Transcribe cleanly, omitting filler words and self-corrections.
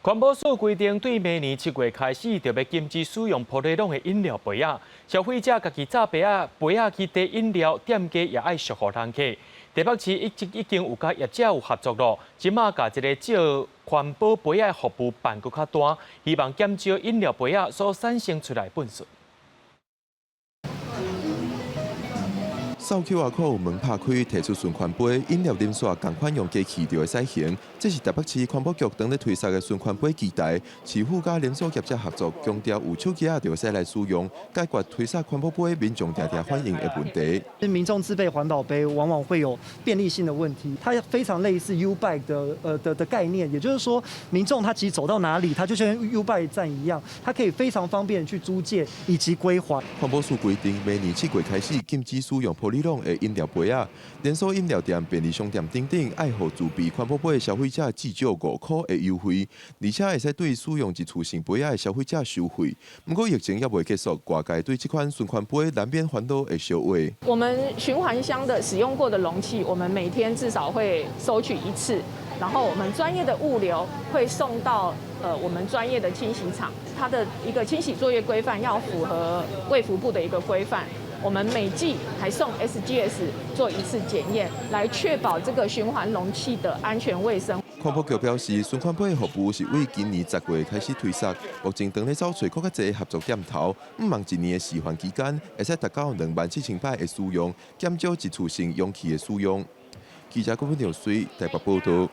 環保署規定，對明年7月開始，就欲禁止使用玻璃籠的飲料杯仔。消費者家己紮杯仔，杯仔去提飲料，店家也愛惜予人客。台北市一直已經有佮業者有合作囉，這馬共這个借環保杯仔服務辦閣較大，希望減少飲料杯仔所產生出來糞埽。掃 QR code 門拍開，提出循環杯，飲料啉煞仝款用機器就會使還。這是台北市環保局當咧推捒的循環杯機台，市府佮連鎖業者合作，強調有手機仔就會使來使用，解決推捒環保杯民眾定定反映的問題。民眾自備環保杯往往會有便利性的問題，它非常類似 YouBike 的概念，也就是說，民眾他其實走到哪裡，他就像 YouBike 站一樣，他可以非常方便去租借以及歸還。環保署規定，明年7月開始禁止使用玻璃籠的飲料杯仔，連鎖飲料店、便利商店等等，愛予自備環保杯的消費者至少5箍的優惠，而且會使對使用一次性杯仔的消費者收費。毋過疫情猶未結束，外界對這款循環杯難免煩惱的燒話。我們循環箱的使用過的容器，我們每天至少會收取一次，然後我們專業的物流會送到我們專業的清洗廠，它的一個清洗作業規範要符合衛福部的一個規範。我們每季還送 SGS 做一次檢驗，來確保這個循環容器的安全衛生。環保局表示，循環杯的服務是對今年10月開始推捒，目前當咧走揣閣較濟合作店頭，向望一年的示範期間，會使達到27,000擺的使用，減少一次性容器的使用。記者郭文條水台北報道。